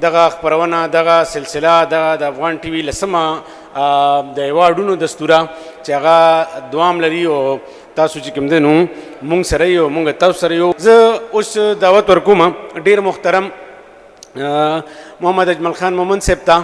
دغه خپرونه، دغه سلسله، دغه د افغان ټي وي لسمه د ایوارډونو دستوره چې هغه دوام لري او تاسو چې کوم دی نو مونږ سره یو، مونږ تاسو سره یو. زه اوس دعوت ورکوم ډیر محترم محمد اجمل خان مومند صاحب ته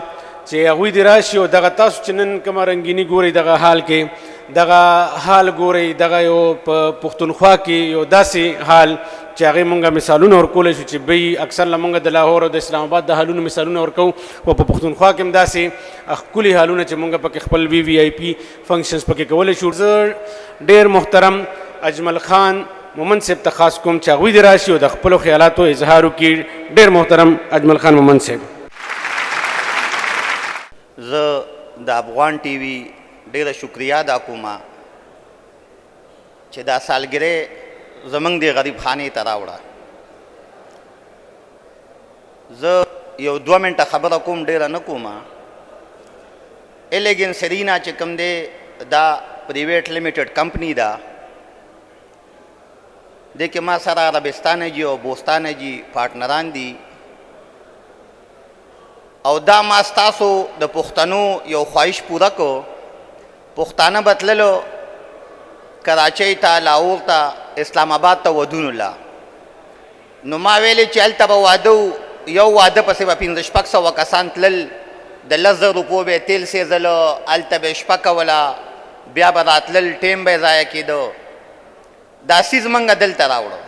چې هغوی دې راشي او دغه تاسو چې نن کومه رنګیني ګورئ، دغه حال کې دغه حال ګورئ، دغه یو په پښتونخوا کې یو داسې حال چې هغې مونږ مثالونه ورکولی شو چې بی اکثر له مونږ د لاهور او د اسلام آباد د حالونو مثالونه ورکوو، خو په پښتونخوا کې هم داسې ښکلي حالونه چې مونږ پکې خپل وي وي آی پي فنکشنز پکې کولی شو. زه ډېر محترم اجمل خان مومند صاحب ته خاص کوم چې هغوی دې راشي او د خپلو خیالاتو اظهار وکړي. ډېر محترم اجمل خان مومند صاحب. زه د افغان ټي وي ډېره شکریا ادا کوم چې دا سالګری زمونږ دې غریب خانې ته راوړه. زه یو 2 منټه خبره کوم، ډېره نه کوم. الیګن سرینا چې کوم دی، دا پریویټ لمیټډ کمپنی ده. دې کې ما سره عربستان جي او بوستان جي پارټنران دي او دا ما ستاسو د پښتنو یو خواهش پوره کو. پښتانه به تللو کراچۍ ته، لاهور ته، اسلام آباد ته ودونو له، نو ما ویلې چې هلته به واده، یو واده پسې به 600-500 کسان تلل، د 10,000 روپو به یې تیل سېزلو، هلته به یې شپه کوله، بیا به راتلل، ټیم به یې ضایع کېده. دا څیز موږ دلته راوړو.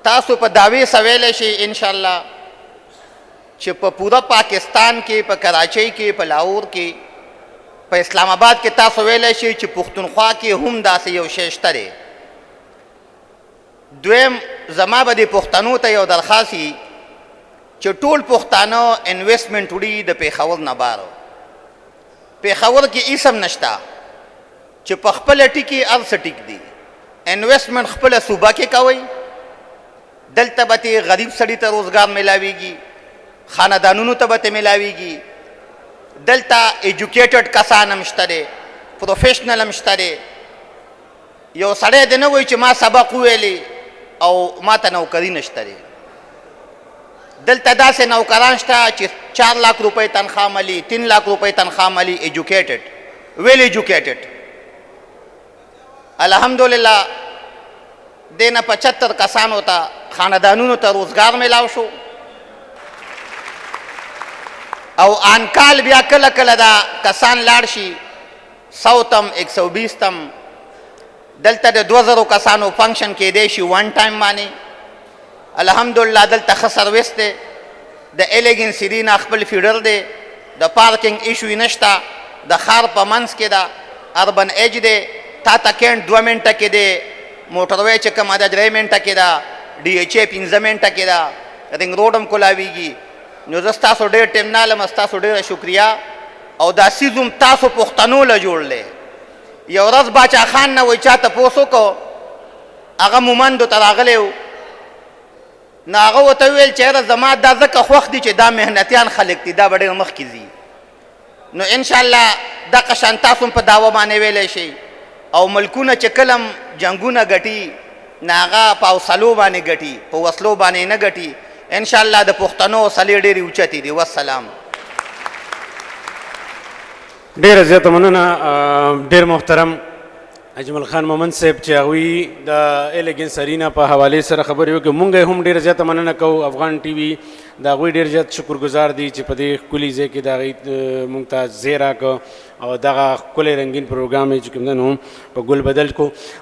تاسو په دعوې سره ویلی شئ انشاءالله چې په پوره پاکستان کې، په کراچۍ کې، په لاهور کې، په اسلام آباد کې، تاسو ویلی شئ چې پښتونخوا کې هم داسې یو شی شته دی. دویم، زما به د پښتنو ته یو درخواست وي چې ټول پښتانه انویسټمنټ وړي د پېښور نه بار. پېښور کې هیڅ هم نشته چې په خپله ټیکي هر څه ټیک دي. انویسټمنټ خپله صوبه کې کوئ، دلته به تې غریب سړي ته روزګار میلاویږي، خاندانونو ته به تې میلاویږي. دلته ایجوکیټډ کسان هم شته دی، پروفیشنل هم شته دی. یو سړی دی نه وایي چې ما سبق وویلې او ما ته نوکري نشته دی. دلته داسې نوکران شته چې 4 لاک روپۍ تنخوا ملي، 3 لاک روپۍ تنخوا ملي، ایجوکیټډ، ویل ایجوکیټډ. الحمدلله دینه 75 کسانو ته، خاندانونو ته روزګار میلاو شو او آن کال بیا کله کله دا کسان لاړ شي 100 تم، 120 تم. دلته د 2000 کسانو فنکشن کېدی شي وان ټایم باندې. الحمدلله دلته ښه سرویس دی. د الیګن سیرینا خپل فیډر دی، د پارکینګ ایشو نشته، د ښار په منځ کې ده، اربن ایج دی. تا ته کینټ 2 منټه کې دی، موټروی چې کومه ده 3 منټه کې ده، ډي ایچ ای 5 منټه کې ده، رینګ روډ هم کولاویږي. نو زه ستاسو ډېر ټایم نه لم. ستاسو ډېره شکریه او دا څیز هم تاسو پښتنو له جوړلی. یو ورځ باچا خان نه وایي چا تپوس وکړو، هغه مومندو ته راغلی و، نو هغه ورته وویل چې یاره زما دا ځکه خوښ دي چې دا محنتیان خلک دي، دا به ډېر مخکې ځي. نو انشاءالله دغه شان تاسو هم په دعوه باندې ویلی شئ. او ملکونه چې کله جنګونه ګټي، نو هغه په حوصلو باندې ګټي، په وسلو باندې نه ګټي. انشاءالله د پښتنو حوصلې ډېرې اوچتې دي. والسلام. ډیره زیاته مننه ډیر محترم اجمل خان مومند صاحب چې هغوی د الیګنس ارینا په حوالې سره خبرې وکړې. مونږ یې هم ډیره زیاته مننه کوو. افغان ټي وي د هغوی ډیر زیات شکرګزار دي چې په دې ښکلي ځای کې د هغوی مونږ ته ځای راکړ او دغه ښکلی رنګین پروګرام یې چې کوم دی نو په ګل بدل کو.